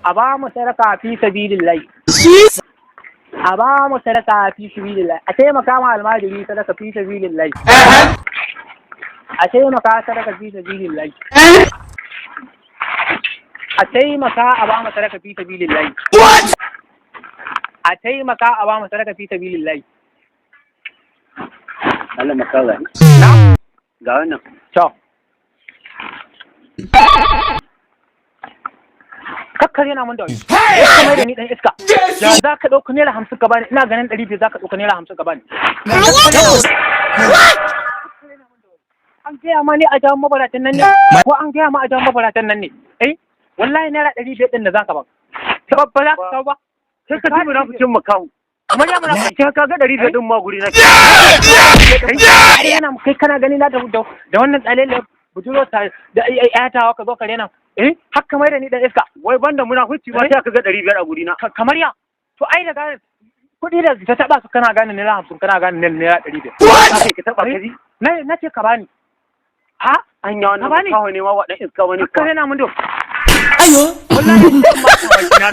A ba mu sadaka fi sabilillahi. A ba mu sadaka fi sabilillahi. A taimaka ma almajiri sadaka fi sabilillahi. A taimaka sadaka fi sabilillahi. A taimaka a ba mu sadaka fi sabilillahi. A taimaka a ba mu sadaka fi sabilillahi. Allah makala. Na? Ga wannan. To. Kakkar yana mun da wani. Kamar da ni dan iska. Da za ka ɗauka ₦50 ka bani, ina ganin 500 za ka ɗauka ₦50 ka bani. An gaya ma ne a jawon mabaratan nan ne? Ko an gaya ma a jawon mabaratan nan ne? Eh? Wallahi ₦500 ɗin da za ka ba. Ba ba za ka kawo ba. Sai ka ji munafikin makahu. Kamar ya munafiki. Sai ka ga 500 din ma guri na. Yana kai kana gani na da da wannan tsalele budurwa ta da ayatawa ka zo ka rena. Eh? Har kamar da ni dan iska. Wai banda munafici ba sai ka ga 500 a guri na. Kamar ya to ai da gane kuɗi da ta taɓa su kana gane ₦50, kana gane ₦500. Kai ka taba ka ji. Na ce ka bani. Ha? Anya wannan Ka bani. makaho ne ma wa dan iska wani. Ka rena mun do. Ayo. Wallahi ma ka baki na.